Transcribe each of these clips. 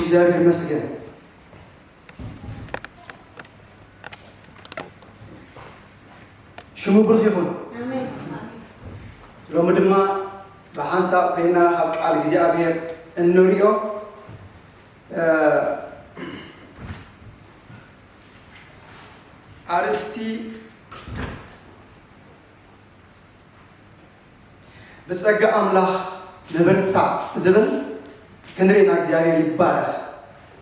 እግዚኣብሔር ይመስገን። ሽሙ ብሩኽ ይኹን። ኣሜን። ሎሚ ድማ ብሓንሳብ ኮይና ካብ ቃል እግዚኣብሔር እንሪኦ፣ እ፣ ኣርእስቲ ብጸጋ ኣምላኽ ምብርታዕ ዝብል ክንርኢ ኢና። እግዚኣብሔር ይባረኽ።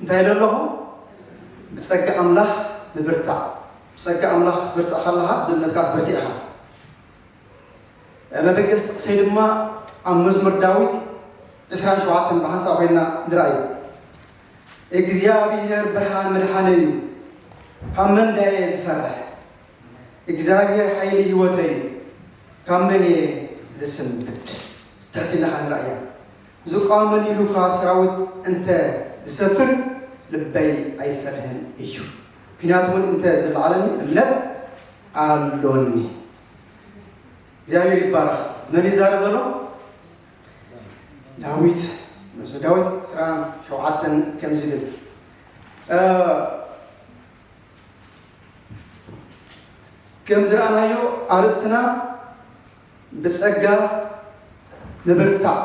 እንታይ ኢለ ኣለኹ? ብጸጋ ኣምላኽ ምብርታዕ። ብጸጋ ኣምላኽ ክትብርታዕ ከለኻ ብእምነትካ ክትብርትዕ ኢኻ። መበገሲ ጥቕሰይ ድማ ኣብ መዝሙር ዳዊት ዕስራን ሸውዓተን ብሓንሳብ ኮይና ንርኣዮ። እግዚኣብሔር ብርሃን መድሓነይ እዩ፣ ካብ መን ዳየ ዝፈርሕ? እግዚኣብሔር ሓይሊ ህይወተይ እዩ፣ ካብ መን እየ ዝስንብድ? ትሕት ኢልና ኸዓ ንርኣያ። ዝቋመኒ ኢሉ እኳ ሰራዊት እንተ ዝሰፍር፣ ልበይ ኣይፈርህን እዩ፣ ኲናት እውን እንተ ዝለዓለኒ፣ እምነት ኣሎኒ። እግዚኣብሔር ይባረኽ። መን ይዛረብ ዘሎ? ዳዊት። መዝሙር ዳዊት ዕስራን ሸውዓተን ከምዚ ይብል፣ እ፣ ከም ዝረኣናዮ ኣርእስትና ብጸጋ ምብርታዕ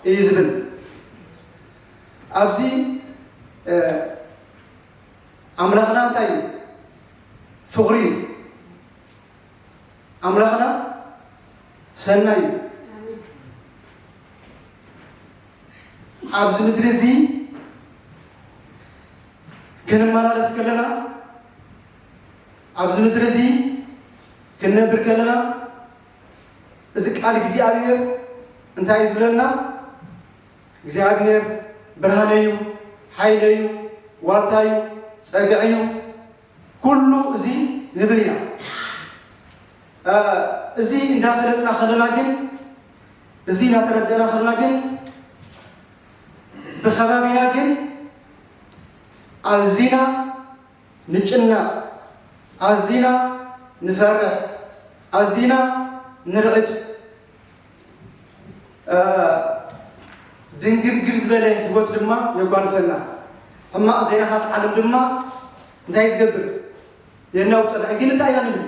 እዩ ዝብል። ኣብዚ፣ እ፣ ኣምላኽና እንታይ እዩ? ፍቕሪ እዩ። ኣምላኽና ሰናይ እዩ። ኣብዚ ምድሪ እዚ ክንመላለስ ከለና፣ ኣብዚ ምድሪ እዚ ክንነብር ከለና፣ እዚ ቃል እግዚኣብሔር እንታይ እዩ ዝብለና? እግዚኣብሔር ብርሃነይ እዩ፣ ሓይለይ እዩ፣ ዋልታይ እዩ፣ ጸግዒ እዩ፣ ኩሉ እዚ ንብል ኢና። እ፣ እዚ እንዳፈለጥና ከለና ግን፣ እዚ እናተረደእና ከለና ግን፣ ብኸባቢና ግን ኣዚና ንጭነቕ፣ ኣዚና ንፈርሕ፣ ኣዚና ንርዕድ። እ፣ ድንግርግር ዝበለ ህይወት ድማ የጓንፈና። ሕማቕ ዜናታት ዓለም ድማ እንታይ ዝገብር? የናውፀና። ግን እንታይ ኢና ንብል?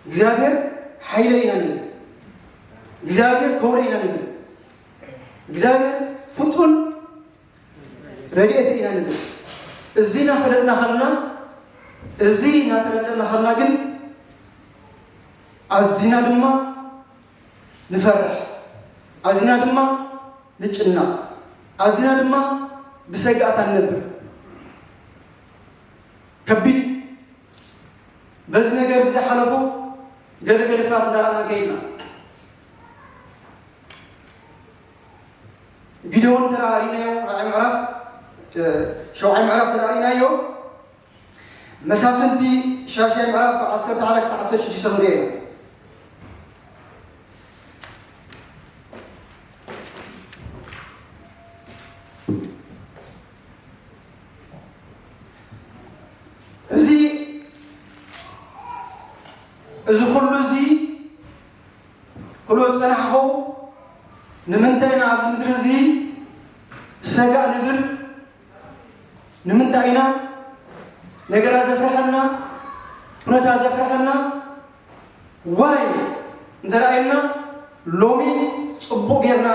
እግዚኣብሔር ሓይለይ ኢና ንብል። እግዚኣብሔር ክብረይ ኢና ንብል። እግዚኣብሔር ፍጡን ረድኤተይ ኢና ንብል። እዚ እናፈለጥና ከለና፣ እዚ እናተረደእና ከለና ግን ኣዚና ድማ ንፈርሕ፣ ኣዚና ድማ ንጭነቕ፣ ኣዚና ድማ ብሰጋእታ ንነብር። ከቢድ በዚ ነገር እዚ ዝሓለፉ ገለ ገለ ሰባት እንዳረኣና ከይድና፣ ጊደዎን ተራእሪናዮ፣ ራእይ ምዕራፍ፣ እ፣ ሸውዓይ ምዕራፍ ተራእሪናዮ፣ መሳፍንቲ ሻሻይ ምዕራፍ ካብ ዓሰርተ ሓደ ክሳብ ዓሰርተ ሽዱሽተ ክንሪኦ ኢና። እዚ፣ እዚ ኩሉ እዚ ክብሎ ዝጸናሕኹ፣ ንምንታይ ኢና ኣብዚ ምድሪ እዚ ሰጋእ ንብል? ንምንታይ ኢና ነገራት ዘፍርሐና፣ ኩነታት ዘፍርሐና? ዋይ እንተረኣየና፣ ሎሚ ጽቡቕ ጌርና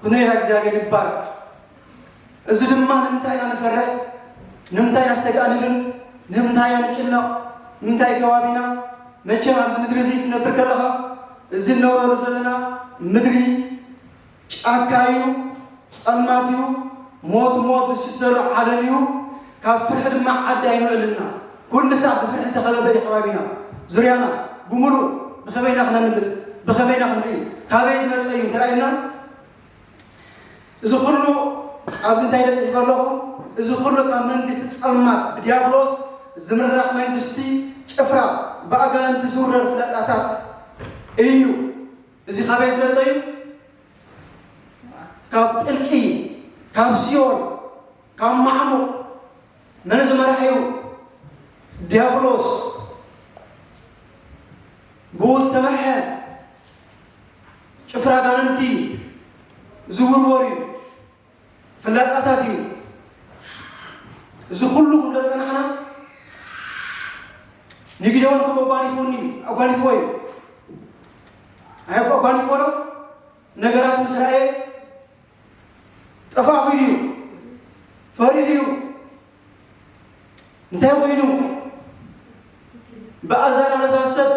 ክንሪኦ ኢና። እግዚኣብሔር ይባረክ። እዚ ድማ ንምንታይ ኢና ንፈርሕ? ንምንታይ ኢና ሰጋእ ንብል? ንምንታይ ኢና ንጭነቕ? ንምንታይ ከባቢና? መቸም ኣብዚ ምድሪ እዚ ክትነብር ከለኻ፣ እዚ እንነብረሉ ዘለና ምድሪ ጫካ እዩ፣ ጸልማት እዩ፣ ሞት ሞት ዝሽት ዘሎ ዓለም እዩ። ካብ ፍርሒ ድማ ዓዲ ኣይንውዕልና። ኩሉ ሰብ ብፍርሒ ዝተኸበበ እዩ ከባቢና፣ ዙርያና ብምሉእ። ብኸመይ ኢና ክነምልጥ? ብኸመይ ኢና ክንርኢ? ካበይ ዝመጸ እዩ እንተረኣየና፣ እዚ ኩሉ ኣብዚ እንታይ ኢለ ጽሒፈ ኣለኹ? እዚ ኩሉ ካብ መንግስቲ ጸልማት ብዲያብሎስ ዝምራሕ መንግስቲ ጭፍራ ብኣጋንንቲ ዝውረድ ፍላጻታት እዩ። እዚ ካበይ ዝመጸ እዩ? ካብ ጥልቂ፣ ካብ ሲኦል፣ ካብ ማዕሙቕ። መን እዚ መራሒ እዩ? ዲያብሎስ። ብኡ ዝተመርሐ ጭፍራ ኣጋንንቲ ዝውርወር እዩ። ፍላጻታት እዩ። እዚ ኩሉ ክንደጸናሕና ንግደውን ከም ኣጓኒፉኒ ኣጓኒፍዎ እዩ። ኣይ ኣጓኒፍዎ ዶ? ነገራት ምስ ረኣየ ጠፋእኩ ኢሉ እዩ። ፈሪሑ እዩ። እንታይ ኮይኑ? ብኣዘራርባ ሰብ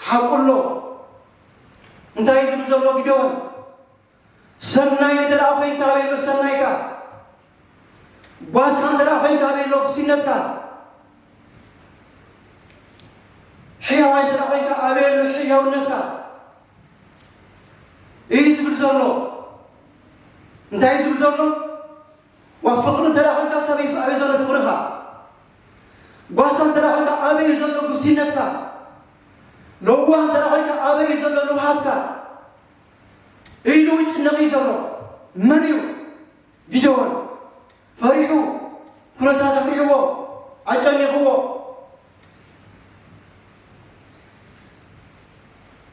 ሓቁ ኣሎ። እንታይ እዩ ዝብል ዘሎ ግደውን? ሰናይ እንተ ደኣ ኮይንካ ኣበይ ኣሎ ሰናይካ? ጓሳ እንተ ደኣ ኮይንካ ኣበይ ኣሎ ጉሲነትካ? ሕያዋይ እንተ ደኣ ኮይንካ ኣበይ ኣሎ ሕያውነትካ? እዩ ዝብል ዘሎ። እንታይ እዩ ዝብል ዘሎ? ዋ ፍቕሪ እንተ ደኣ ኮይንካ ኣበይ ኣበይ ዘሎ ፍቕርኻ? ጓሳ እንተ ደኣ ኮይንካ ኣበይ ዘሎ ጉሲነትካ? ለዋህ እንተ ደኣ ኮይንካ ኣበይ ዘሎ ልውሃትካ? ኢሉ ይጭነቕ እዩ ዘሎ። መን እዩ? ጊደዎን ፈሪሑ፣ ኩነታት ኣፍሪሕዎ፣ ኣጨኒቕዎ።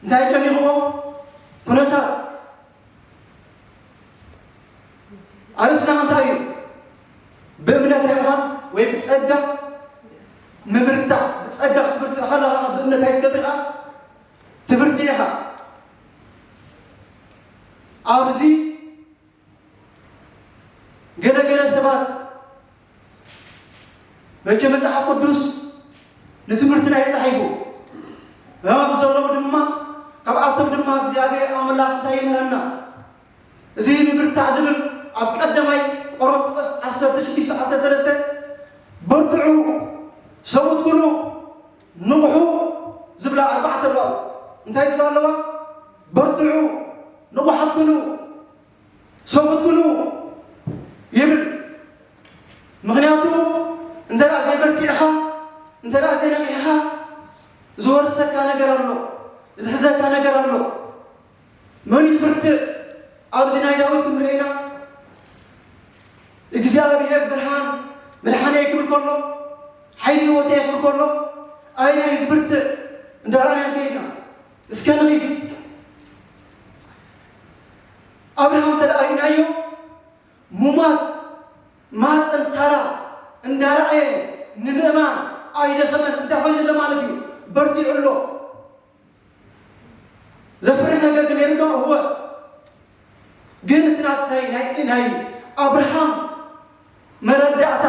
እንታይ ኣጨኒቕዎ? ኩነታት። ኣርእስትና እንታይ እዩ? ብእምነት እንታይ ምዃን ወይ ብጸጋ ምብርታዕ። ብጸጋ ክትብርትዕ ከለኻ ብእምነት ኣይትገብር ኢኻ፣ ትብርትዕ ኢኻ። ኣብዚ ገለ ገለ ሰባት መቸ መጽሓፍ ቅዱስ ንትምህርትና እዩ ጻሒፉ። ብህማም ዘለዉ ድማ ካብኣቶም ድማ እግዚኣብሔር ኣምላኽ እንታይ ይምህረና? እዚ ንብርታዕ ዝብል ኣብ ቀዳማይ ቆሮንጦስ ዓሰርተ ሽዱሽተ ዓሰርተ ሰለስተ በርትዑ፣ ሰብኡት ኩኑ፣ ንቕሑ ዝብላ ኣርባዕተ ኣለዋ። እንታይ ዝብላ ኣለዋ? በርትዑ፣ ንቑሓት ኩኑ፣ ሰብኡት ኩኑ ይብል። ምኽንያቱ እንተ ደኣ ዘይበርቲዕኻ፣ እንተ ደኣ ዘይነቒሕኻ ዝወርሰካ ነገር ኣሎ፣ ዝሕዘካ ነገር ኣሎ። መን እዩ ብርትዕ? ኣብዚ ናይ ዳዊት ክንርኢ ኢና። እግዚኣብሔር ብርሃን መድሓነይ ክብል ከሎ፣ ሓይሊ ህይወተይ ክብል ከሎ፣ ኣየናይ እዩ ዝብርትዕ? እንዳረኣና ንከይድ ኢና። እስከ ንኺድ። ኣብርሃም እንተ ደኣ ርኢናዮ፣ ሙማት ማፀን ሳራ እንዳረኣየ ንምእማን ኣይደኸመን። እንታይ ኮይኑ ኣሎ ማለት እዩ? በርቲዑ ኣሎ። ዘፍርሕ ነገር ግን ነይሩ ዶ? እወ። ግን እቲ ናት-፣ ናይ፣ ናይ፣ ናይ ኣብርሃም መረዳእታ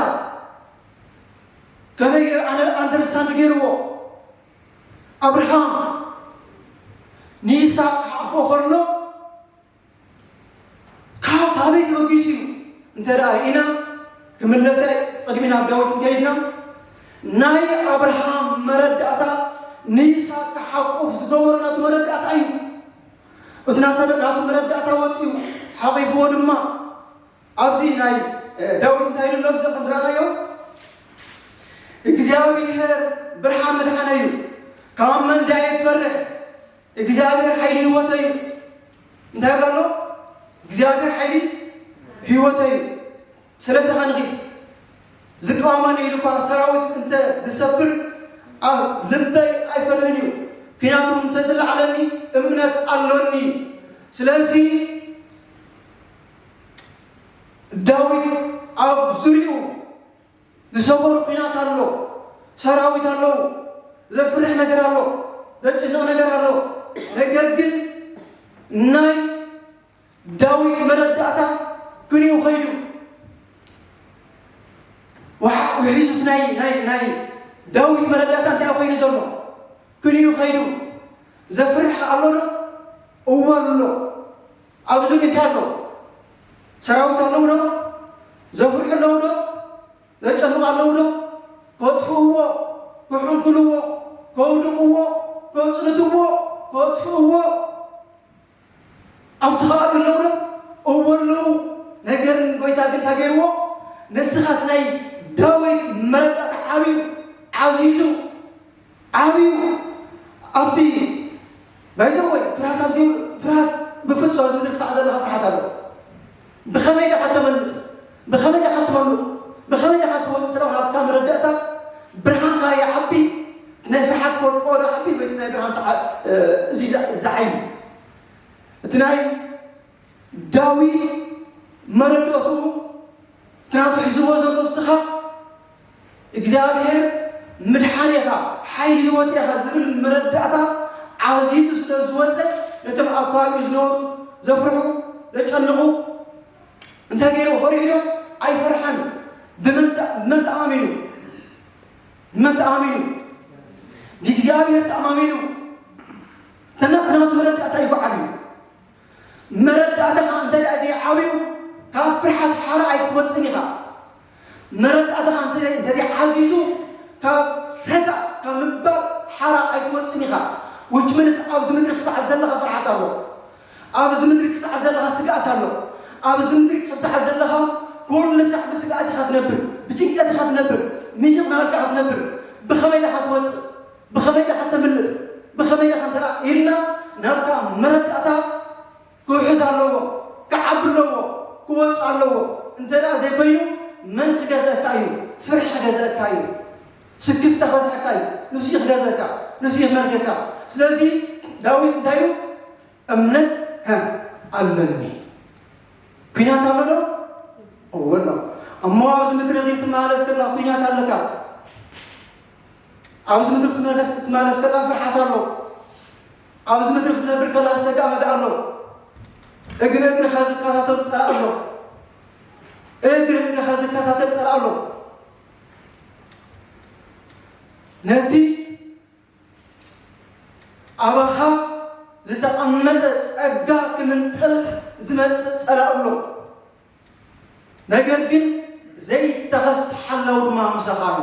ከመይ ኣነ ኣንደርስታንድ ገይርዎ? ኣብርሃም ንይስሐቅ ክሓፍሮ ከሎ ካብ፣ ካበይ ተበጊሱ እዩ? እንተ ደኣ ርኢና፣ ክምለሰ ቅድሚ ናብ ዳዊት እንከይድና፣ ናይ ኣብርሃም መረዳእታ ንይስሐቅ ክሓቁፍ ዝገበሮ ናቱ መረዳእታ እዩ። እቲ ናተ-፣ ናቱ መረዳእታ ወፂኡ፣ ሓቂፍዎ ድማ። ኣብዚ ናይ፣ እ፣ ዳዊት እንታይ ኢሉ ኣሎ? እዚ ከም ዝረኣናዮ፣ እግዚኣብሔር ብርሃን መድሓነ እዩ፣ ካብ መን ዳየ ዝፈርሕ? እግዚኣብሔር ሓይሊ ህይወተይ እዩ። እንታይ ይብላ ኣሎ? እግዚኣብሔር ሓይሊ ህይወተይ እዩ። ስለዚ ኸ ንኺድ፣ ዝቃወመኒ ኢሉ እኳ ሰራዊት እንተ ዝሰፍር፣ ኣብ ልበይ ኣይፈርህን እዩ። ኲናቱ እንተ ዝለዓለኒ፣ እምነት ኣሎኒ። ስለዚ ዳዊት ኣብ ዙርያኡ ዝሰፈሩ ኲናት ኣሎ፣ ሰራዊት ኣለዉ፣ ዘፍርሕ ነገር ኣሎ፣ ዘጭንቕ ነገር ኣሎ። ነገር ግን ናይ ዳዊት መረዳእታ ክንዩ ኸይዱ። ዋሕ-፣ ውሒዙ ናይ፣ ናይ፣ ናይ ዳዊት መረዳእታ እንታይ ኮይኑ ዘሎ? ክንዩ ኸይዱ። ዘፍርሕ ኣሎ ዶ? እወ ኣሎ። ኣብዚ ግን እንታይ ኣሎ? ሰራዊት ኣለዉ ዶ? ዘፍርሑ ኣለዉ ዶ? ዘጨንቑ ኣለዉ ዶ? ከጥፍእዎ፣ ክሕንኩልዎ፣ ከውድቕዎ፣ ከጽንትዎ፣ ከጥፍእዎ ኣብቲ ከባቢ ኣለዉ ዶ? እወ ኣለዉ። ነገር ግን ጎይታ ግን እንታይ ገይርዎ? ነስኻ እቲ ናይ ዳዊት መረዳእታ ዓብዩ፣ ዓዚዙ፣ ዓብዩ ኣብቲ ባይዘወይ ፍርሃት ኣብዚ ፍርሃት ብፍጹም ኣብዚ ምድሪ ክሳዕ ዘለኻ ፍርሃት ኣሎ። ብኸመይ ዳኻ ተመልጥ? ብኸመይ ዳኻ ትመልቕ? ብኸመይ ዳኻ ትወጽእ? ተረኻ ናትካ መረዳእታ ብርሃንካ ይዓቢ፣ ናይ ፍርሃት ፈርቆ ይዓቢ፣ ወይ ናይ ብርሃን ተዓ-፣ እ፣ እዚ ዝዓ-፣ ዝዓይ። እቲ ናይ ዳዊት መረዳእትኡ እቲ ናቱ ሒዝዎ ዘሎ ንስኻ እግዚኣብሔር ምድሓን ኢኻ፣ ሓይሊ ህይወት ኢኻ ዝብል መረዳእታ ዓዚዙ ስለ ዝወፀ፣ ነቶም ኣብ ከባቢኡ ዝነበሩ ዘፍርሑ፣ ዘጨንቑ፣ እንታይ ገይሩ? ፈሪሑ ዶ? ኣይፈርሐን። ብመን ተ-፣ ብመን ተኣማሚኑ? ብመን ተኣማሚኑ? ብእግዚኣብሔር ተኣማሚኑ። ተና-፣ ናቱ መረዳእታ እዩ ዓብዩ። መረዳእታኻ እንተ ደኣ ዘይዓብዩ፣ ካብ ፍርሓት ሓራ ኣይክትወፅን ኢኻ። መረዳእታኻ እንተ ደኣ፣ እንተ ዘይዓዚዙ፣ ካብ ሰጋእ፣ ካብ ምባል ሓራ ኣይትወፅን ኢኻ። ውጭ ምንስ ኣብዚ ምድሪ ክሳዕ ዘለኻ ፍርሓት ኣሎ። ኣብዚ ምድሪ ክሳዕ ዘለኻ ስግኣት ኣሎ። ኣብዚ ምድሪ ክሳዕ ዘለኻ ኩሉ ሳዕ ብስግኣት ኢኻ ትነብር፣ ብጭንቀት ኢኻ ትነብር፣ ምይቕ ናበልካ ኢኻ ትነብር። ብኸመይ ኢኻ ትወፅእ? ብኸመይ ኢኻ ተምልጥ? ብኸመይ ኢኻ እንተ ኢልና ናትካ መረዳእታ ክውሕዝ ኣለዎ፣ ክዓቢ ኣለዎ፣ ክወፅእ ኣለዎ። እንተ ደኣ ዘይኮይኑ መን ክገዝአካ እዩ? ፍርሒ ክገዝአካ እዩ። ስክፍታ ክበዝሐካ እዩ። ንሱ እዩ ክገዝአካ፣ ንሱ እዩ ክመልከካ። ስለዚ ዳዊት እንታይ ኢሉ? እምነት፣ ሀ፣ ኣለኒ። ኲናት ኣሎ ዶ? እወ ኣሎ። እሞ ኣብዚ ምድሪ እዚ ትመላለስ ከላ ኲናት ኣለካ። ኣብዚ ምድሪ ትመለስ-፣ ትመላለስ ከላ ፍርሓት ኣሎ። ኣብዚ ምድሪ ክትነብር ከላ ሰጋእ መጋእ ኣሎ። እግሪ እግርኻ ዝከታተል ጸላእ ኣሎ። እግሪ እግርኻ ዝከታተል ጸላእ ኣሎ። ነቲ ኣባኻ ዝተቐመጠ ጸጋ ክምንጥል ዝመጽእ ጸላእ ኣሎ። ነገር ግን ዘይተኸስሓለው ድማ ምሳኻ ኣሎ።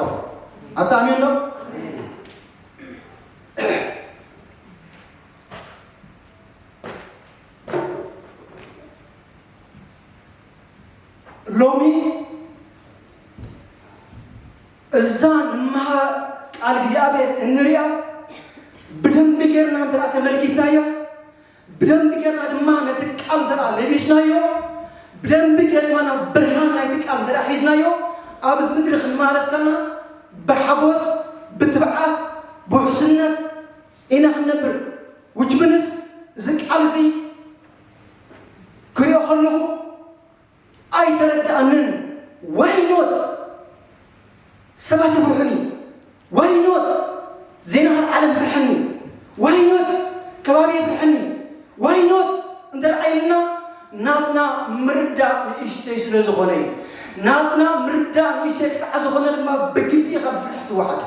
ኣታ ኣሜን ዶ? ሎሚ እዛ ንመሃር ቃል እግዚኣብሔር እንሪኣ ብደንቢ ጌርና እንተ ደኣ ተመልኪትናያ፣ ብደንቢ ጌርና ድማ ነቲ ቃል እንተ ደኣ ለቢስናዮ፣ ብደንቢ ጌርና ናብ ብርሃን ናይቲ ቃል እንተ ደኣ ሒዝናዮ፣ ኣብዚ ምድሪ ክንመላለስ ከለና ብሓጎስ፣ ብትብዓት፣ ብውሕስነት ኢና ክንነብር። Which means እዚ ቃል እዚ ክሪኦ ከለኹ ኣይተረድኣንን። Why not? ሰባት ይፍርሑኒ። Why not? ዜናታት ዓለም ይፍርሐኒ። Why not? ከባቢ ይፍርሐኒ። Why not? እንተ ደኣ ኢልና ናትና ምርዳእ ንእሽተይ ስለ ዝኾነ እዩ። ናትና ምርዳእ ንእሽተይ ክሳዕ ዝኾነ ድማ ብግዲ ኢኻ ብፍርሒ ትወሓጥ።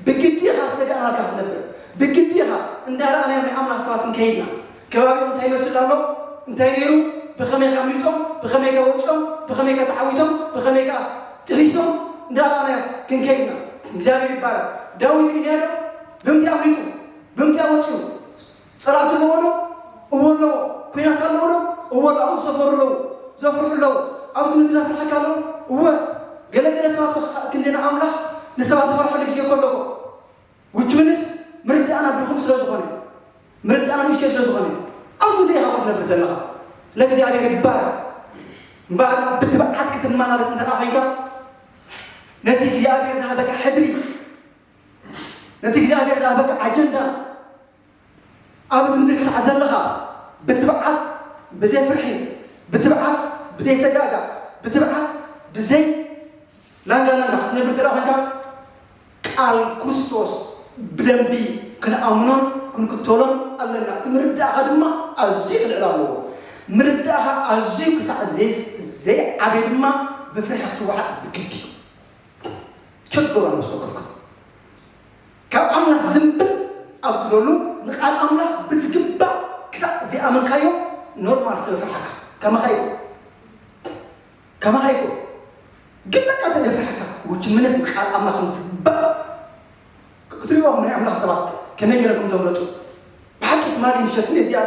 ብግዲ ኢኻ ሰጋእ እናበልካ ክትነብር። ብግዲ ኢኻ እንዳረኣናዮም ናይ ኣምላኽ ሰባት ክንከይድና። ከባቢኦም እንታይ ይመስል ኣሎ? እንታይ ነይሩ? ብኸመይ ከ ኣምሊጦም? ብኸመይ ከ ወፂኦም? ብኸመይ ከ ተዓዊቶም? ብኸመይ ከ ጥሒሶም? እንዳረኣናዮ ክንከይድና። እግዚኣብሔር ይባረክ። ዳዊት ግን ያለው ብምንታይ ኣምሊጡ? ብምንታይ ወፂኡ? ጸላእቲ ኣለዎ ዶ? እወ ኣለዎ። ኲናት ኣለዎ ዶ? እወ ኣለዎ። ኣብኡ ዝሰፈሩ ኣለዉ። ዘፍርሑ ኣለዉ። ኣብዚ ምድሪ ዘፍርሐካ ኣለዉ። እወ። ገለ ገለ ሰባት ከ-፣ ክንዲ ንኣምላኽ ንሰባት ዝፈርሐሉ ግዜ እኮ ኣሎ እኮ። Which means ምርዳእና ድኹም ስለ ዝኾነ፣ ምርዳእና ንእሽተይ ስለ ዝኾነ፣ ኣብዚ ምድሪ ኢኻ ክትነብር ዘለኻ። ለእግዚኣብሔር ይባረክ። እምበኣር ብትብዓት ክትመላለስ እንተ ደኣ ኮይንካ፣ ነቲ እግዚኣብሔር ዝሃበካ ሕድሪ፣ ነቲ እግዚኣብሔር ዝሃበካ ኣጀንዳ፣ ኣብ እቲ ምድሪ ክሳዕ ዘለኻ ብትብዓት ብዘይ ፍርሒ፣ ብትብዓት ብዘይ ሰጋጋ፣ ብትብዓት ብዘይ ላንጋ ላንጋ ክትነብር እንተ ደኣ ኮይንካ፣ ቃል ክርስቶስ ብደንቢ ክንኣምኖን ክንክተሎን ኣለና። እቲ ምርዳእኻ ድማ ኣዝዩ ክልዕል ኣለዎ። ምርዳእኻ ኣዝዩ ክሳዕ ዘይ-፣ ዘይዓብየ ድማ ብፍርሒ ክትወሓጥ ብግዲ እዩ። ቸገሩ ኣብ ነፍሲ ወከፍኩም። ካብ ኣምላኽ ዝንብል ኣብ ትደሉ ንቃል ኣምላኽ ብዝግባእ ክሳዕ ዘይኣመንካዮ ኖርማል ሰብ ፍርሓካ። ከማኻ ይኩ-፣ ከማኻ ይኩ-፣ ግን በቃ እንተ ፍርሓካ፣ ውጭ ምንስ ንቃል ኣምላኽ ዝግባእ ክትሪእዎም ናይ ኣምላኽ ሰባት ከመይ ገይሮም ከም ዘምለጡ። ብሓቂ ትማሊ ምሸት እዚኣ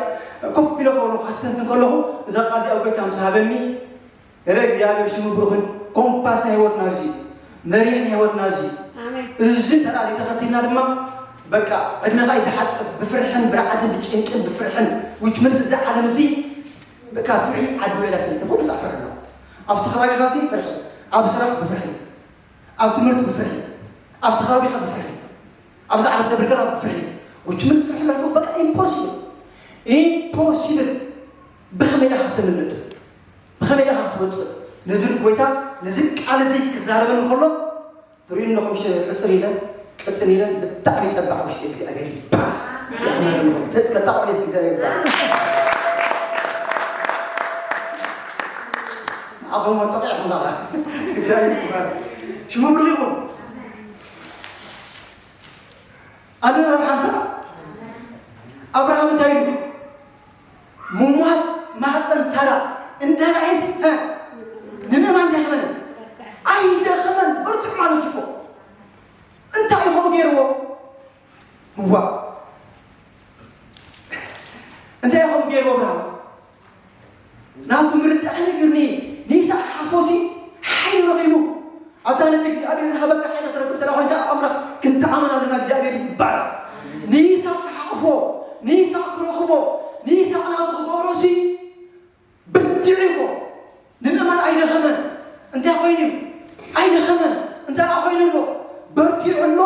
ኮፍ ኢለ ከለኹ፣ ካስተንትን ከለኹ፣ እዛ ቃል እዚኣ ጎይታ ምስ ሃበኒ፣ ረ እግዚኣብሔር ሽሙ ብሩኽን ኮምፓስ ናይ ህይወትና እዚ፣ መሪሕ ናይ ህይወትና እዚ። ኣሜን። እዚ እንተ ደኣ ዘይተኸቲልና ድማ፣ በቃ፣ ዕድሜኻ ይተሓጽብ ብፍርሕን ብርዓድን ብጭንቅን ብፍርሕን። Which means እዛ ዓለም እዚ፣ በቃ፣ ፍርሒ ዓዲ ውዒላ ትፈልጥ። ኩሉ ሳዕ ፍርሒ ኣሎ። ኣብቲ ከባቢኻ ሲ ፍርሒ፣ ኣብ ስራሕ ብፍርሒ፣ ኣብ ትምህርቲ ብፍርሒ፣ ኣብቲ ከባቢኻ ብፍርሒ፣ ኣብዛ ዓለም ትነብር ከላ ብፍርሒ። Which means ፍርሒ ኣለካ፣ በቃ፣ ኢምፖሲብል። ኢምፖሲብል። ብኸመይ ኢኻ ክትምልጥ? ብኸመይ ኢኻ ክትወፅእ? ነዚ ጎይታ ነዚ ቃል እዚ ክዛረበኒ ከሎ፣ ትሪኡ ኣለኹም፣ ሽ-፣ ሕጽር ኢለን ቅጥን ኢለን ብጣዕሚ ጠባዕ ውሽጢ እግዚኣብሔር ይባረክ። ተጣቕሌስ እግዚኣብሔር ይባረክ። ንዓኹም ወጠቕ ኢኹም ዳኻ። እግዚኣብሔር ይባረክ። ሽሙ ብሩኽ ይኹን። ኣለና ሓንሳብ ኣብርሃም እንታይ ኢሉ? ምሟት ማህፀን ሳራ እንዳ ርኣየሲ፣ እ፣ ንምእማን ደኸመን። ኣይደኸመን፣ ብርቱዕ ማለት እኮ። እንታይ ኢኹም ገይርዎ? እዋ። እንታይ ኢኹም ገይርዎ ብርሃን? ናቱ ምርዳእ ከመይ ገይሩ ን-፣ ንይስሐቅ ሓፎሲ ሓይሊ ረኺቡ። ኣታ ነቲ እግዚኣብሔር ዝሃበካ ሓይሊ ክትረክብ እንተ ደኣ ኮይንካ፣ ኣብ ኣምላኽ ክንተኣመን ኣለና። እግዚኣብሔር ይባረክ። ንይስሐቅ ክሓፎ፣ ንይስሐቅ ክረኽቦ፣ ንይስሐቅ ናቱ ክገብሮሲ በርቲዑ እኮ። ንምእማን ኣይደኸመን። እንታይ ኮይኑ እዩ? ኣይደኸመን። እንታይ ደኣ ኮይኑ ኣሎ? በርቲዑ ኣሎ።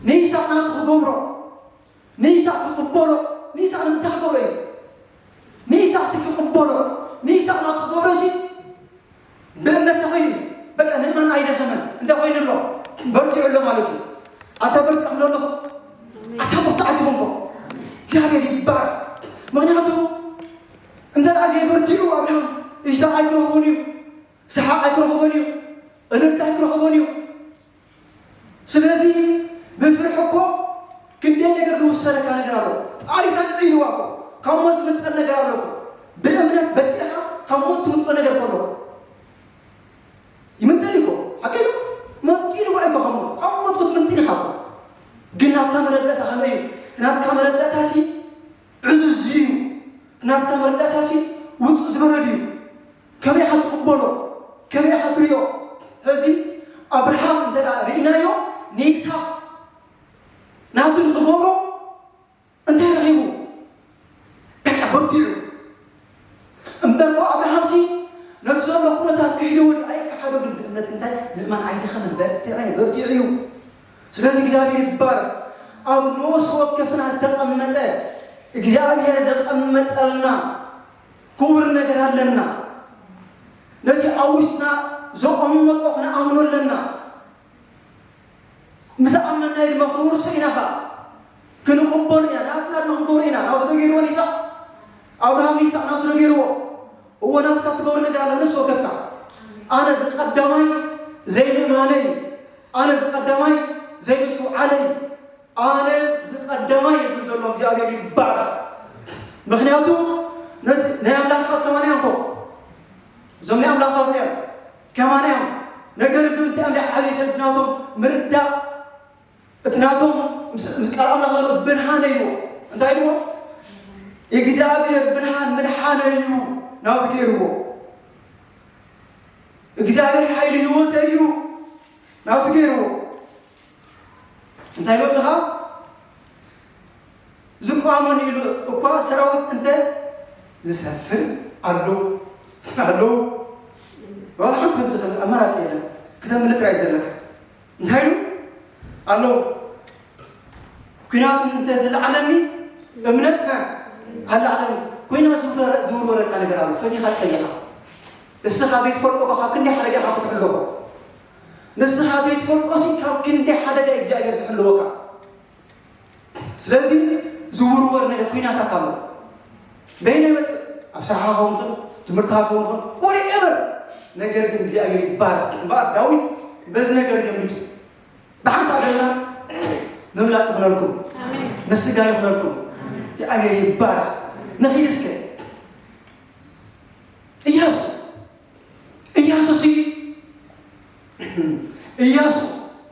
ንይስሐቅ ናቱ ክገብሮ፣ ንይስሐቅ ክቕበሎ። ንይስሐቅ ንምንታይ ክገብሮ እዩ? ንይስሐቅ ሲ ክቕበሎ፣ ንይስሐቅ ናቱ ክገብሮ ሲ ብእምነት ተኾይኑ፣ በቃ ንምእማን ኣይደኸመን። እንታይ ኮይኑ ኣሎ? በርቲዑ ኣሎ ማለት እዩ። ኣታ በርቲዕኩም ዶ ኣለኹም? ኣታ ብርቱዓት ኢኹም እኮ። እግዚኣብሔር ይባረክ። ምኽንያቱ እንተ ደኣ ዘይበርቲዑ ኣብርሃም ይስሐቅ ኣይክረኽቦን እዩ። ሰሓቕ ኣይክረኽቦን እዩ። እልልታ ኣይክረኽቦን እዩ። ስለዚ ብፍርሒ እኮ ክንደይ ነገር ዝውሰነካ ነገር ኣሎ። ጣሪታ ንዕይንዋ እኮ ካብ ሞት ዝምንጠል ነገር ኣሎ እኮ። ብእምነት በጢኻ ካብ ሞት ትምንጦ ነገር ከሎ ይምንጠል እኮ። ሓቂ እዩ። መንጢልዋ እኮ ካብ ሞት፣ ካብ ሞት ክትምንጥል ኢኻ እኮ። ግን ናትካ መረዳእታ ከመይ እዩ? ናትካ መረዳእታ ሲ ዕዙዝ እዩ። ናትካ መረዳእታ ሲ ውጹእ ዝበረድ እዩ። ከመይ ኢኻ ትቕበሎ? ከመይ ኢኻ ትሪኦ? ስለዚ ኣብርሃም እንተ ደኣ ርኢናዮ፣ ንይስሓቅ ናቱ ንኽገብሮ እንታይ ረኺቡ? በቃ በርቲዑ። እምበር እኮ ኣብርሃምሲ ነቲ ዘሎ ኩነታት ክሒድዎ ድዩ? ኣይከሓዶ፣ ግን ብእምነት እንታይ ምእማን ኣይደኸመን፣ በርቲዐ፣ በርቲዑ እዩ። ስለዚ እግዚኣብሔር ይባረክ። ኣብ ነፍሲ ወከፍና ዝተቐመጠ እግዚኣብሔር ዘቐመጠልና ክቡር ነገር ኣለና። ነቲ ኣብ ውሽጥና ዘቐመጦ ክንኣምኖ ኣለና። ምስ ኣመንናዮ ድማ ክንወርሶ ኢና ኸዓ። ክንቕበሎ ኢና። ናትና ድማ ክንገብሮ ኢና። ናቱ ዶ ገይርዎ ንይስሓቅ? ኣብርሃም ንይስሓቅ ናቱ ዶ ገይርዎ? እወ፣ ናትካ ትገብሮ ነገር ኣሎ፣ ነፍሲ ወከፍካ። ኣነ እዚ ቀዳማይ ዘይምእማነይ፣ ኣነ እዚ ቀዳማይ ዘይምስትውዓለይ፣ ኣነ እዚ ቀዳማይ እዩ ዝብል ዘሎ። እግዚኣብሔር ይባረክ። ምኽንያቱ ነቲ ናይ ኣምላኽ ሰባት ከማን እዮም እኮ። እዞም ናይ ኣምላኽ ሰባት እዮም። ከማን እዮም። ነገር ግን እንታይ እዮም ዝሓዙ? እቲ ናቶም ምርዳእ፣ እቲ ናቶም ምስ፣ ምስ ቃል ኣምላኽ ዘሎ ብርሃን እዩ። እንታይ ኢልዎ? እግዚኣብሔር ብርሃን ምድሓን እዩ ናቱ ገይርዎ። እግዚኣብሔር ሓይሊ ህይወት እዩ ናቱ ገይርዎ። እንታይ ኢልዎ? ብዝኻ ዝቋመኒ ኢሉ እኳ ሰራዊት እንተ ዝሰፍር ኣሎ፣ ኣሎ። ዋላ ሓንቲ ከም ዝኽእል ኣማራጺ የለን። ክተምልጥ ጥራይ ዘለካ። እንታይ ኢሉ? ኣሎ። ኲናት እንተ ዝለዓለኒ እምነት፣ እ፣ ኣለዓለኒ። ኲናት ዝውረ-፣ ዝውርወረካ ነገር ኣሎ። ፈቲኻ ጸሊኻ። እስኻ ዘይትፈልጦ ካብ ክንደይ ሓደጋ ኢኻ ክትሕለዎ። ንስኻ ዘይትፈልጦ ሲ ካብ ክንደይ ሓደጋ እግዚኣብሔር ዝሕልወካ። ስለዚ ዝውርወር ነገር ኲናታት ኣሎ። በይነ ይመጽእ፣ ኣብ ስራሕኻ ክኸውን ይኽእል፣ ትምህርትኻ ክኸውን ይኽእል፣ whatever። ነገር ግን እግዚኣብሔር ይባረክ። እምበኣር ዳዊት በዚ ነገር እዚ ኣምሊጡ። ብሓንሳብ ዘለና ምምላጥ ይኹነልኩም፣ ኣሜን። ምስጋና ይኹነልኩም። ኣሜን። እግዚኣብሔር ይባረክ። ንኺድ እስከ እያሱ፣ እያሱ ሲ፣ እያሱ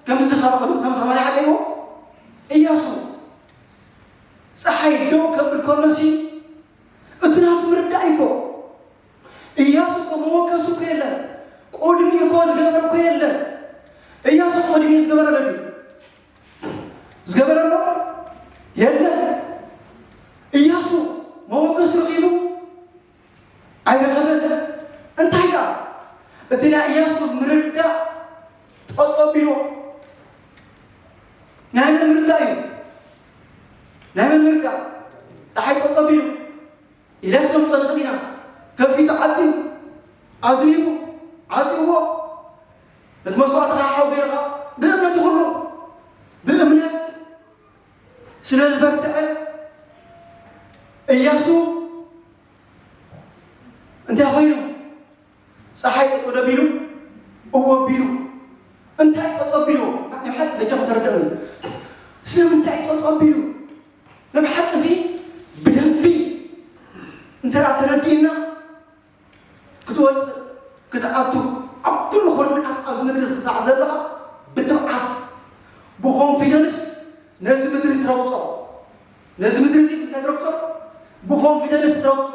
ከምዚ ድኻ-፣ ከም፣ ከም ሰማርያ ዓደይዎ፣ እያሱ ፀሓይ ደው ከብል ከሎ ሲ፣ እቲ ናቱ ምርዳእ እኮ። እያሱ እኮ መወከሱ እኮ የለን። ቅድሚኡ እኮ ዝገበረ እኮ የለን። እያሱ ቅድሚኡ ዝገበረ ኣሎ ድዩ? ዝገበረ ኣሎ? የለን። እያሱ መወከሱ ረኺቡ ኣይረኸበን። እንታይ ደኣ? እቲ ናይ እያሱ ምርዳእ ጠጠው ቢሉ። ናይ መን ምርዳእ እዩ? ናይ መን ምርዳእ? ፀሓይ ጠጠው ቢሉ። ኢልያስ ከም ጸንኽን ኢና። ከፊቱ ዓጽዩ፣ ኣዝኒቡ፣ ዓጽይዎ። እቲ መስዋእትኻ ሓው ገይርኻ ብእምነት ይኹሎ። ብእምነት ስለ ዝበርትዐ እያሱ እንታይ ኮይኑ? ፀሓይ ጠጠው ደቢሉ እዎ ቢሉ እንታይ ጠጠው ቢሉ ናይ ሓቂ በጃኹም ተረድኡኒ። ስለምንታይ ጠጠው ቢሉ? ናይ ሓቂ እዚ ብደንቢ እንተ ተረዲእና ክትወፅእ ክትኣቱ ኣብ ኩሉ ኩርናዓት ኣብዚ ምድሪ ክሳዕ ዘለኻ ብትብዓት ብኮንፊደንስ ነዚ ምድሪ ትረግፆ። ነዚ ምድሪ እዚ እንታይ ትረግፆ? ብኮንፊደንስ ትረግፆ።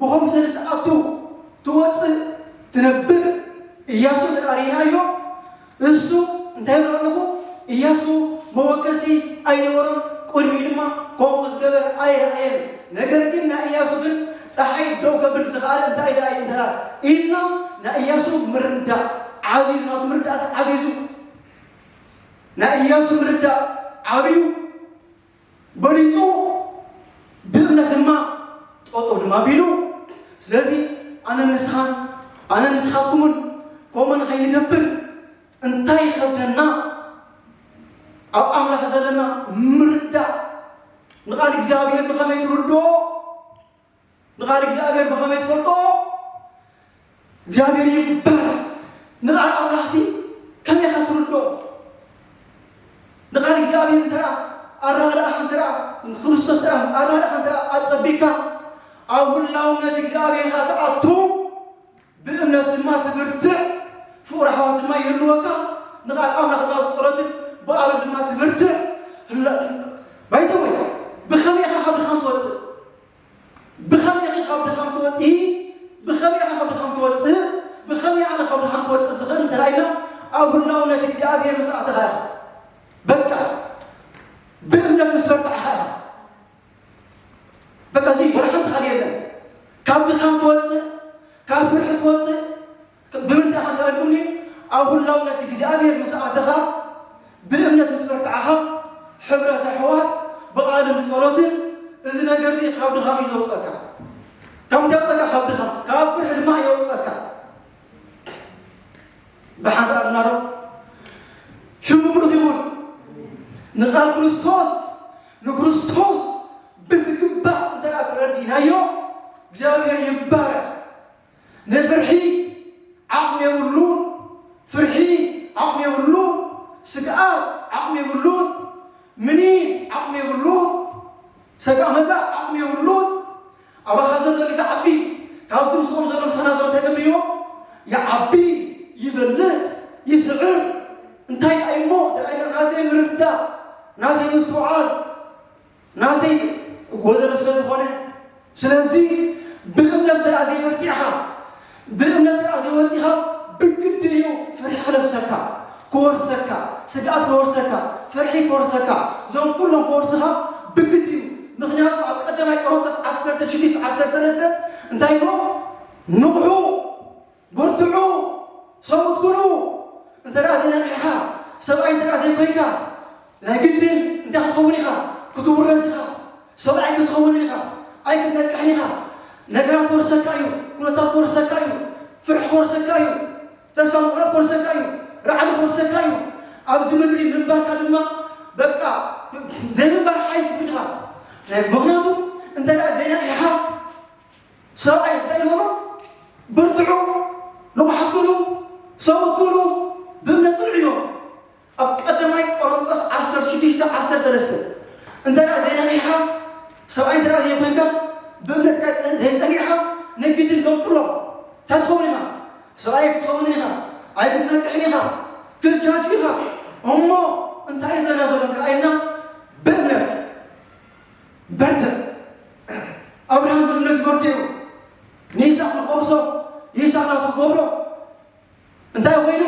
ብኮንፊደንስ ትኣቱ፣ ትወፅእ፣ ትነብር። እያሱ ተራሪናዮ እሱ እንታይ ይብል ኣለኹ? እያሱ መወከሲ ኣይነበሮን፣ ቅድሚኡ ድማ ከምኡ ዝገበረ ኣይረኣየን። ነገር ግን ናይ እያሱ ግን ፀሓይ ደው ከብል ዝኸኣለ እንታይ ደኣ እዩ እንተ ኢልና ናይ እያሱ ምርዳእ ዓዚዙ፣ ናቱ ምርዳእስ ዓዚዙ፣ ናይ እያሱ ምርዳእ ዓብዩ በሊፁ፣ ብእምነት ድማ ጠጠው ድማ ቢሉ። ስለዚ ኣነ ንስኻን ኣነ ንስኻትኩምን ከምኡ ንኸይንገብር እንታይ ይኸብደና? ኣብ ኣምላኽ ዘለና ምርዳእ። ንቓል እግዚኣብሔር ብኸመይ ትርድኦ? ንቓል እግዚኣብሔር ብኸመይ ትፈልጦ? እግዚኣብሔር ይባረክ። ንቓል ኣምላኽሲ ከመይ ኢኻ ትርድኦ? ንቓል እግዚኣብሔር እንተ ደኣ ኣረዳእኻ እንተ ደኣ ንክርስቶስ እንተ ደኣ ኣረዳእኻ እንተ ደኣ ኣጸቢካ ኣብ ህላውነት እግዚኣብሔር ኢኻ ትኣቱ። ብእምነት ድማ ትብርትዕ፣ ፍቑር ኣሕዋት ድማ ይህልወካ። ንቓል ኣምላኽ ድማ ብጸሎትን ብቓሉ ድማ ትብርትዕ። ህላ-፣ ባይዘወይ፣ ብኸመይ ኢኻ ካብ ድኻም ትወጽእ? ብኸመይ ኢኻ ካብ ድኻም ትወጽኢ? ብኸመይ ኢኻ ካብ ድኻም ትወጽእ? ብኸመይ ኣነ ካብ ድኻም ክወጽእ ዝኽእል እንተ ኢልና፣ ኣብ ህላውነት እግዚኣብሔር ምስ ኣተኻ ኢኻ። በቃ፣ ብእምነት ምስ በርትዕኻ ኢኻ። በቃ፣ እዚ ወላ ሓንቲ ካልእ የለን። ካብ ድኻም ትወጽእ፣ ካብ ፍርሒ ትወጽእ፣ ብምንታይ ኢኻ ተረድኡኒ? ኣብ ህላውነት እግዚኣብሔር ምስ ኣተኻ፣ ብእምነት ምስ በርትዓኻ፣ ሕብረት ኣሕዋት፣ ብቓልን ብጸሎትን፣ እዚ ነገር እዚ ካብ ድኻም እዩ ዘውጸካ። ካብ ምንታይ የውጸካ? ካብ ድኻም። ካብ ፍርሒ ድማ የውጸካ። ብሓንሳብ ድማ ዶ? ሽሙ ብሩኽ ይኹን። ንቓል ክርስቶስ፣ ንክርስቶስ ብዝግባእ እንተ ደኣ ተረዲእናዮ፣ እግዚኣብሔር ይባረኽ። ንፍርሒ ዓቕሚ የብሉን። ፍርሒ ዓቕሚ የብሉን። ስግኣት ዓቕሚ የብሉን። ምኒን ዓቕሚ የብሉን። ሰጋእ መጋእ ዓቕሚ የብሉን። ኣባኻ ዘሎ እዩ ዝዓቢ። ካብቲ ምስኦም ዘሎ ምሳና ዘሎ እንታይ ገብርዎ? ይዓቢ፣ ይበልጽ፣ ይስዕር። እንታይ ደኣ እሞ ደኣ ኢልና ናተይ ምርዳእ፣ ናተይ ምስትውዓል፣ ናተይ ጎደሎ ስለ ዝኾነ፣ ስለዚ ብእምነት እንተ ደኣ ዘይበርቲዕኻ፣ ብእምነት እንተ ደኣ ዘይወጺኻ፣ ብግዲ እዩ ፍርሒ ክለብሰካ፣ ክወርሰካ፣ ስግኣት ክወርሰካ፣ ፍርሒ ክወርሰካ፣ እዞም ኩሎም ክወርስኻ ብግዲ እዩ። ምኽንያቱ ኣብ ቀዳማይ ቆሮንቶስ ዓሰርተ ሽዱሽተ ዓሰርተ ሰለስተ እንታይ ይብሎ? ንቕሑ፣ በርትዑ፣ ሰብኡት ኩኑ። እንተ ደኣ ዘይነቕሕኻ፣ ሰብኣይ እንተ ደኣ ዘይኮይንካ፣ ናይ ግድን እንታይ ክትኸውን ኢኻ? ክትውረስ ኢኻ። ሰብኣይ ክትኸውን ኢኻ። ኣይክትነቅሕን ኢኻ። ነገራት ክወርሰካ እዩ። ኩነታት ክወርሰካ እዩ። ፍርሒ ክወርሰካ እዩ። ተስፋ ምቑራጽ ክወርሰካ እዩ። ራዕዲ ክወርሰካ እዩ። ኣብዚ ምድሪ ምንባርካ ድማ በቃ ዘይምንባር ሓይል ትብል ኢኻ። ናይ-፣ ምኽንያቱ እንተ ደኣ ዘይነቕሕኻ፣ ሰብኣይ እንታይ ኢልዎ? በርትዑ፣ ንቑሓት ኩኑ፣ ሰብኡት ኩኑ፣ ብእምነት ጽንዑ ኢልዎ። ኣብ ቀዳማይ ቆሮንቶስ ዓሰርተ ሽዱሽተ ዓሰርተ ሰለስተ። እንተ ደኣ ዘይነቒሕካ፣ ሰብኣይ እንተ ደኣ ዘይኮንካ፣ ብእምነት ደኣ ጸ-፣ ዘይጸኒዕካ፣ ናይ ግድን ከምጥሎ። እንታይ ትኸውን ኢኻ? ሰብኣይ ክትኸውን ኢኻ። ኣይክትነቅሕን ኢኻ። ክትጃጁ ኢኻ። እሞ እንታይ እዩ ዘለና ዘሎ እንተ ደኣ ኢልና፣ ብእምነት በርትዕ። ኣብርሃም ብእምነት በርቲዑ ንይስሐቅ ንኸውርሶ፣ ይስሐቅ ናቱ ክገብሮ እንታይ ኮይኑ?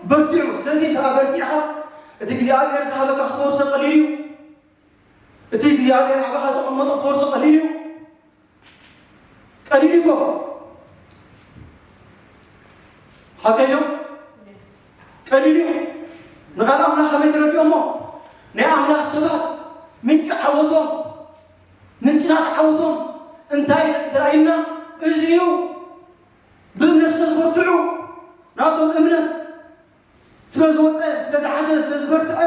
በርቲዑ። ስለዚ እንተ በርቲዕኻ፣ እቲ እግዚኣብሔር ዝሃበካ ክትወርሶ ቀሊል እዩ። እቲ እግዚኣብሔር ኣባኻ ዘቐመጦ ክትወርሶ ቀሊል እዩ። ቀሊል እኮ። ሓቀይ ዶ? ቀሊል እዩ። ንቓል ኣምላኽ ከመይ ተረዲኦሞ? ናይ ኣምላኽ ሰባት ምንጪ ዓወቶም፣ ምንጪ ናት ዓወቶም እንታይ እዩ ተራእዩና? እዚ እዩ። ብእምነት ስለ ዝበርትዑ፣ ናቶም እምነት ስለዝወፀ፣ ስለዝዓዘ፣ ስለዝበርትዐ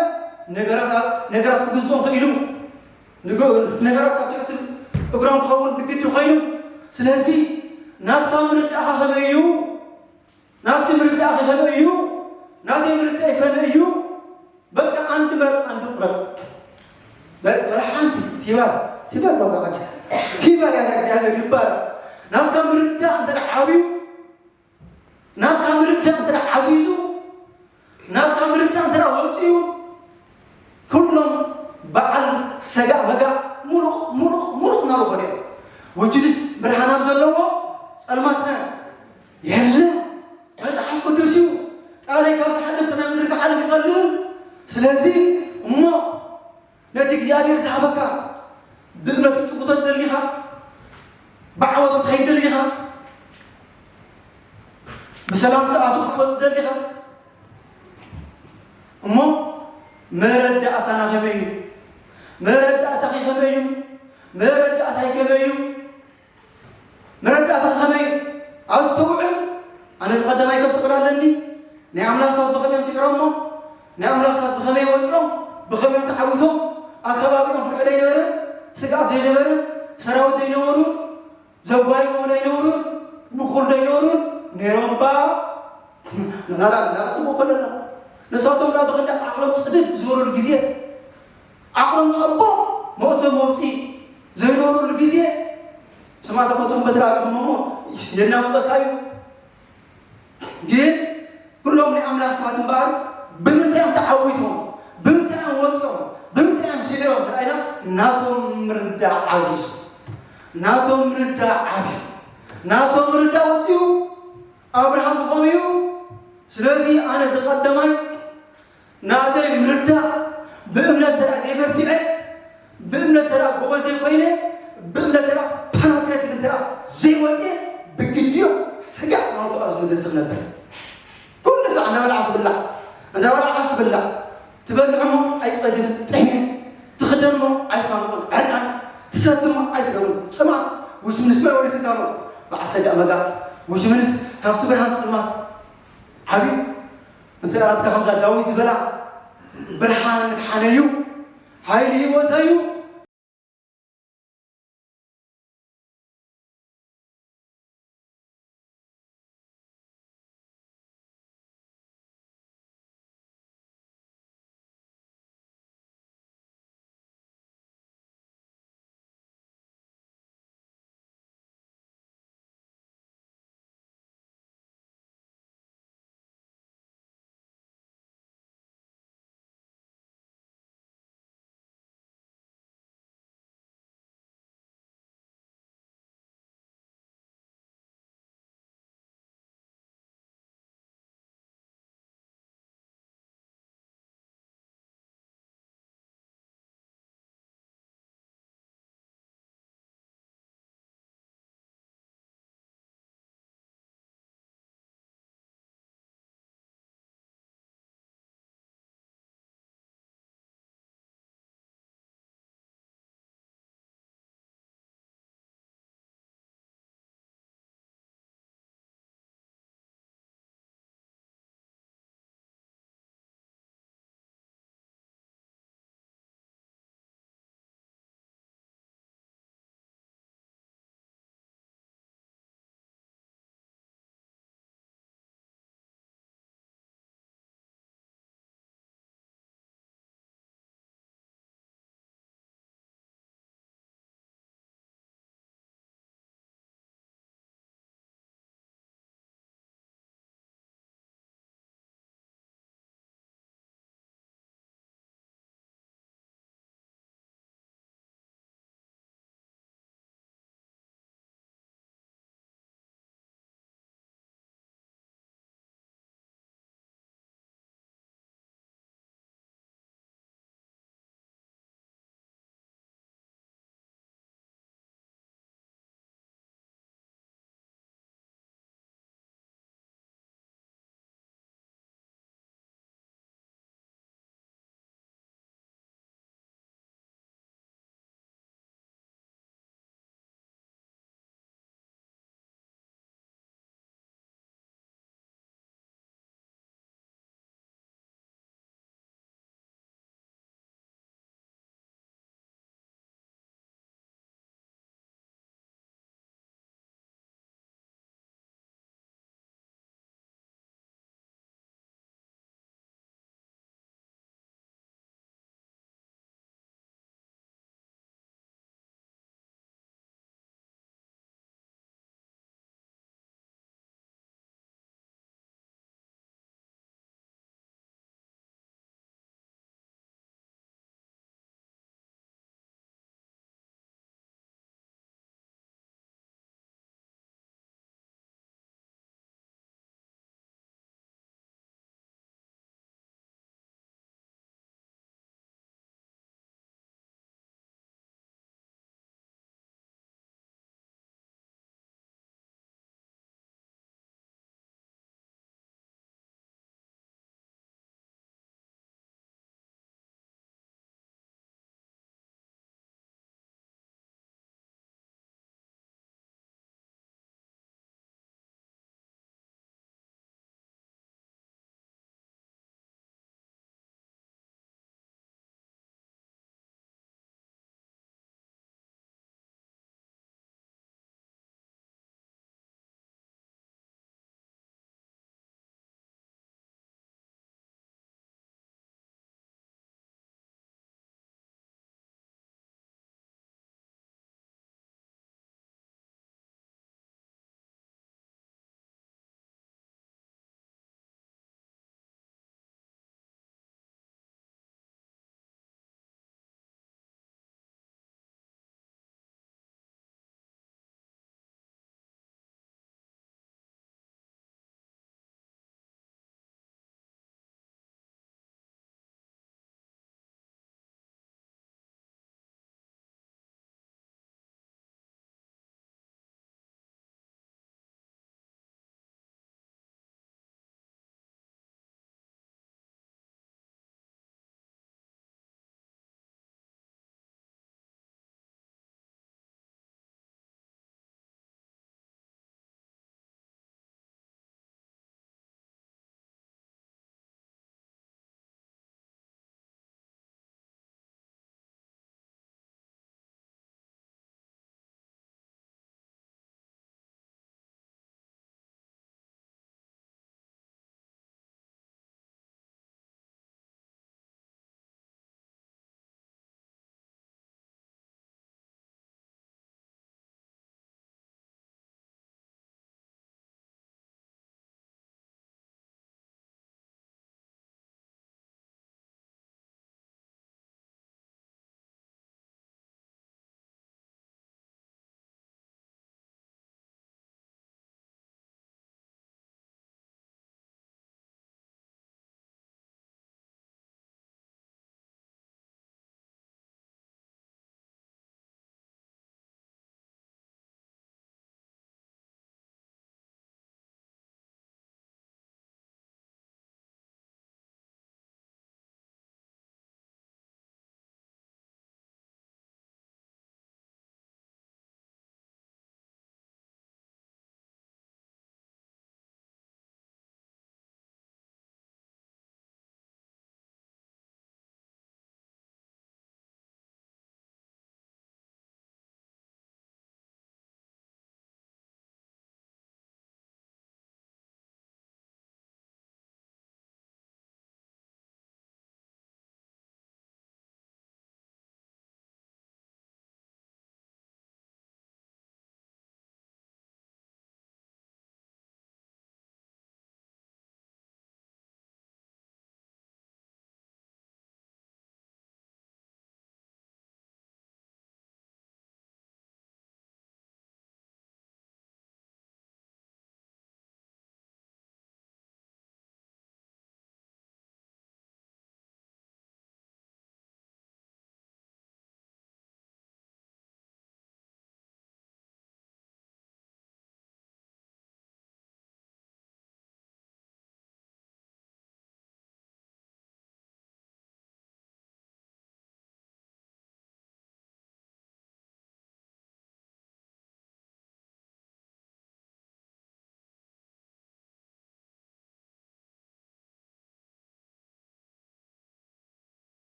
ነገራት፣ ነገራት ክግዝኦም ክኢሉ፣ ነገራት ኣብ ትሕቲ እግሮም ክኸውን ብግዲ ኮይኑ። ስለዚ ናትካ ምርዳእኻ ከመይ እዩ? ናትኪ ምርዳእኺ ከመይ እዩ? ናተይ ምርዳእ ከመይ እዩ? በቃ አንድ ምረጥ፣ አንድ ቁረጥ። በ- በል ሓንቲ ቲበል፣ ቲበል ነው ዛዕባ። ቲበል ያለ እግዚአብሔር ይባላል። ናትካ ምርዳእ እንተ ደኣ ዓብዩ፣ ናትካ ምርዳእ እንተ ደኣ ዓዚዙ፣ ናትካ ምርዳእ እንተ ደኣ ወፂኡ፣ ኩሎም በዓል ሰጋእ በጋእ ሙሉቕ፣ ሙሉቕ፣ ሙሉቕ እናበሉ ኾነ እዮም። ወጅንስ ብርሃን ኣብ ዘለዎ ጸልማት የለ። መጽሓፍ ቅዱስ እዩ። ቃለይ ካብ ዝሓልፍ ሰማይ ምድሪ ክሓልፍ ይቐልል። ስለዚ እሞ ነቲ እግዚኣብሔር ዝሃበካ ብእምነት ክትጭብጦ ትደሊኻ፣ ብዓወት ክትኸይድ ደሊኻ፣ ብሰላም ክትኣቱ ክትወጽእ ደሊኻ፣ እሞ መረዳእታና ከመይ እዩ? መረዳእታኺ ከመይ እዩ? መረዳእታይ ከመይ እዩ? መረዳእታ ከመይ ኣስተውዕል። ኣነ ዝቐደማይ ከስተውዕል ኣለኒ። ናይ ኣምላኽ ሰባት ብኸመይ እዮም ስዒሮሞ? ናይ ኣምላኽ ሰባት ብኸመይ ወፂኦም? ብኸመይ እዮም ተዓዊቶም? ኣብ ከባቢኦም ፍርሒ ደይነበረ? ስግኣት ደይነበረ? ሰራዊት ደይነበሩ? ዘጓይቦም ደይነበሩ? ብኹል ደይነበሩ? ነይሮም ባ? ንናራ ንናራ ፅቡቅ ከለና ንሳቶም ናብ ክንዲ ዓቕሎም ፅድድ ዝበሉሉ ግዜ ዓቕሎም ጸቦ መእቶ መውፅኢ ዘይነበረሉ ግዜ ስማዕተ ኮቶም በትሪ ኣሪኹም እሞ የናውፀካ እዩ። ግን ኩሎም ናይ ኣምላኽ ሰባት እምበኣር ብምንታይ እዮም ተዓዊቶም? ብምንታይ እዮም ወፂኦም? ብምንታይ እዮም ስዒሮም? ተራኢና ናቶም ምርዳእ ዓዚዙ፣ ናቶም ምርዳእ ዓብዩ፣ ናቶም ምርዳእ ወፂኡ። ኣብርሃም ብኸምኡ እዩ። ስለዚ ኣነ ዝቐደማይ ናተይ ምርዳእ ብእምነት ተራ ዘይበርቲዐ፣ ብእምነት ተራ ጎበዝ ዘይኮይነ፣ ብእምነት ተራ ፓናትሬት ተራ ዘይወፅየ ብግድዮ ስጋዕ ናውቱ ኣብዚ ምድሪ እዚ ክነብር። ኩሉ ሳዕ እንዳበላዕ ትብላዕ፣ እንዳበላዕካ ትብላዕ። ትበልዕ እሞ ኣይፀግብን፣ ጥሜ። ትኽደን እሞ ኣይትማንቆን፣ ዕርቃን። ትሰቲ እሞ ኣይትደውን፣ ፅማእ። ውሽምንስ መወሪ ስጋሞ በዓል ሰጋእ መጋእ። ውሽምንስ ካብቲ ብርሃን ፅልማት ዓብዩ። እንተ ናትካ ከምዛ ዳዊት ዝበላ ብርሃን ምድሓነዩ፣ ሓይሊ ህይወተዩ።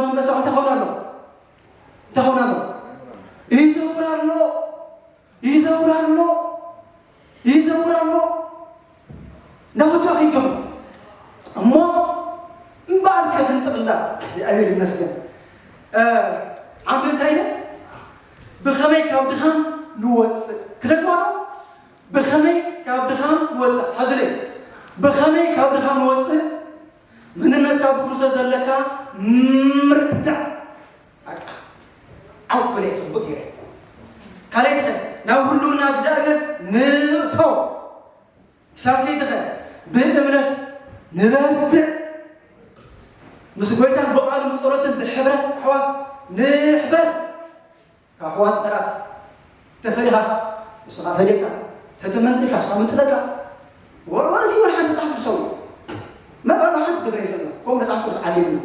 ኣንበሳ እንታይ ኾን ኣሎ እንታይ ኾን ኣሎ ይዘውር ኣሎ ይዘውር ኣሎ ይዘውር ኣሎ እንዳወጣ ከይከም እሞ እምበኣር ከፍንጥቕላ እግዚኣብሔር ይመስገን። ዓንቱ እንታይ ኢለ ብኸመይ ካብ ድኻም ንወፅእ ክደግሞ ዶ ብኸመይ ካብ ድኻም ንወፅእ ሓዙለይ ብኸመይ ካብ ድኻም ንወፅእ መንነትካ ብክርስቶስ ዘለካ ምርዳእ በቃ ዓው ክለ ፅቡቅ ይረ ካልኣይትኸ ናብ ህልውና እግዚኣብሔር ንእቶ ሳልሰይትኸ ብእምነት ንበርትዕ ምስ ጎይታን ብቃሉ ብፀሎትን ብሕብረት ኣሕዋት ንሕበር ካብ ኣሕዋት ተራ ተፈሊኻ ንስኻ ፈሊካ ተተመንጥልካ ስኻ ምንጥለካ ወርወር እዚ ወላ ሓንቲ መፅሓፍ ቅዱሳዊ መርኣና ሓንቲ ግብረ የለና ከምኡ መፅሓፍ ቅዱስ ዓሊምና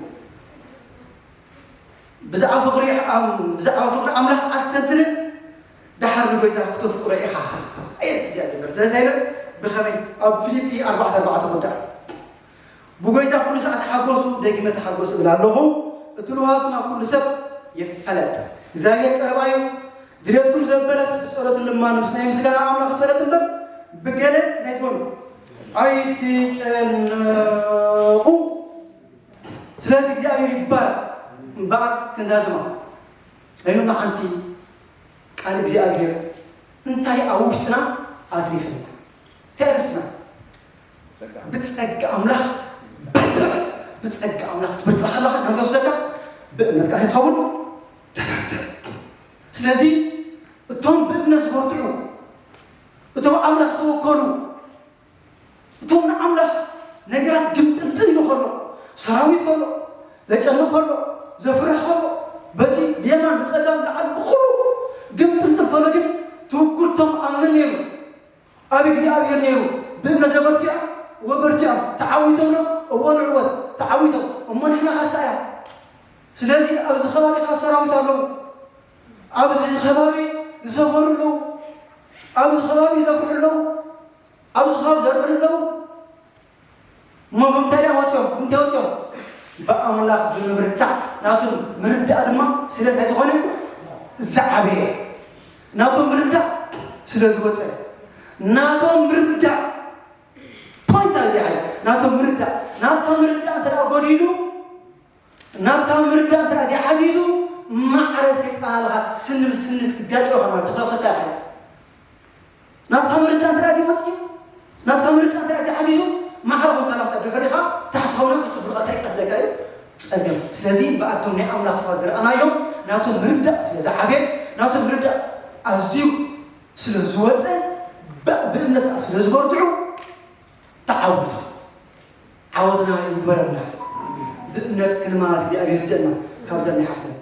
ብዛዕባ ፍቕሪ ኣም- ብዛዕባ ፍቕሪ ኣምላኽ ኣስተንትንን ደሓር ንጎይታ ክተፍቅሮ ኢኻ ኣየት እግዚኣብሔር ስለዚ ኣይነ ብኸመይ ኣብ ፊልጲ ኣርባዕተ ኣርባዕተ ወዳእ ብጎይታ ኩሉ ሰዓት ተሓጎሱ ደጊመ ተሓጎሱ እብል ኣለኹ እቲ ልውሃት ናብ ኩሉ ሰብ ይፈለጥ እግዚኣብሔር ቀረባ እዩ ድሌትኩም ዘበለስ ብጸሎትን ልማን ምስ ናይ ምስጋና ኣምላኽ ይፈለጥ እምበር ብገለ እንታይ ትበሉ ኣይትጨነቁ ስለዚ እግዚኣብሔር ይባረክ እምበኣር ክንዛዝማ ኣይኑ መዓንቲ ቃል እግዚኣብሔር እንታይ ኣብ ውሽጥና ኣትሪፍና እንታይ ርስና ብጸጋ ኣምላኽ በርትዕ ብጸጋ ኣምላኽ ትብርትዕ ከለኻ ከም ተወስደካ ብእምነት ቃል ትኸውን ተበርትዕ ስለዚ እቶም ብእምነት ዝበርትዑ እቶም ኣምላኽ ተወከሉ እቶም ንኣምላኽ ነገራት ግምጥልጥል ኢሉ ከሎ ሰራዊት ከሎ ዘጨንቕ ከሎ ዘፍርሕ ከሎ በቲ ብየማን ብጸጋም ንዓል ብኩሉ ግምጥልጥል ከሎ ግን ትውኩልቶም ኣብ መን ነይሩ ኣብ እግዚኣብሔር ነይሩ ብእምነት ነበርቲዖም ወበርቲዖም ተዓዊቶም ዶ እዎ ንዕወት ተዓዊቶም እሞ ንሕና ካሳ እያ ስለዚ ኣብዚ ከባቢኻ ሰራዊት ኣለዉ ኣብዚ ከባቢ ዝሰፈሩ ኣለዉ ኣብዚ ከባቢ ይዘፍሑ ኣለዉ ኣብዚ ከባቢ ዘርዕሉ ኣለዉ እሞ ብምንታይ ዳ ወፅኦም ብምንታይ ወፅኦም ብኣምላኽ ብምብርታዕ ናቶም ምርዳእ ድማ ስለ እንታይ ዝኾነ ዝዓበየ ናቶም ምርዳእ ስለ ዝወፀ ናቶም ምርዳእ ፖይንት ኣዚሓ ናቶም ምርዳእ ናትካ ምርዳእ እንተ ጎዲሉ ናትካ ምርዳእ እንተ ዘይሓዚዙ ማዕረ ሰይጣን ኣለኻ ስኒ ብስኒ ክትጋጨው ከማ ትኸሰካ ኢኻ ናትካ ምርዳእ እንተ ዘይወፅእ ናትካ ምርዳእ እንተ ዘይሓዚዙ ማዕረ ኮንካ ናብሳ ድሕሪኻ ታሕቲ ኸውና ክትፍርቐካ ይቀትለካ እዩ ፀገም ስለዚ ብኣቶም ናይ ኣምላኽ ሰባት ዝረኣናዮም ናቶም ምርዳእ ስለ ዝዓብየ ናቶም ምርዳእ ኣዝዩ ስለ ዝወፀ ብእምነት ስለ ዝበርትዑ ተዓወቱ ዓወትና ይግበረልና ብእምነት ክንማለት እግዚኣብሔር ይርደእና ካብዛ ናይ ሓፍትና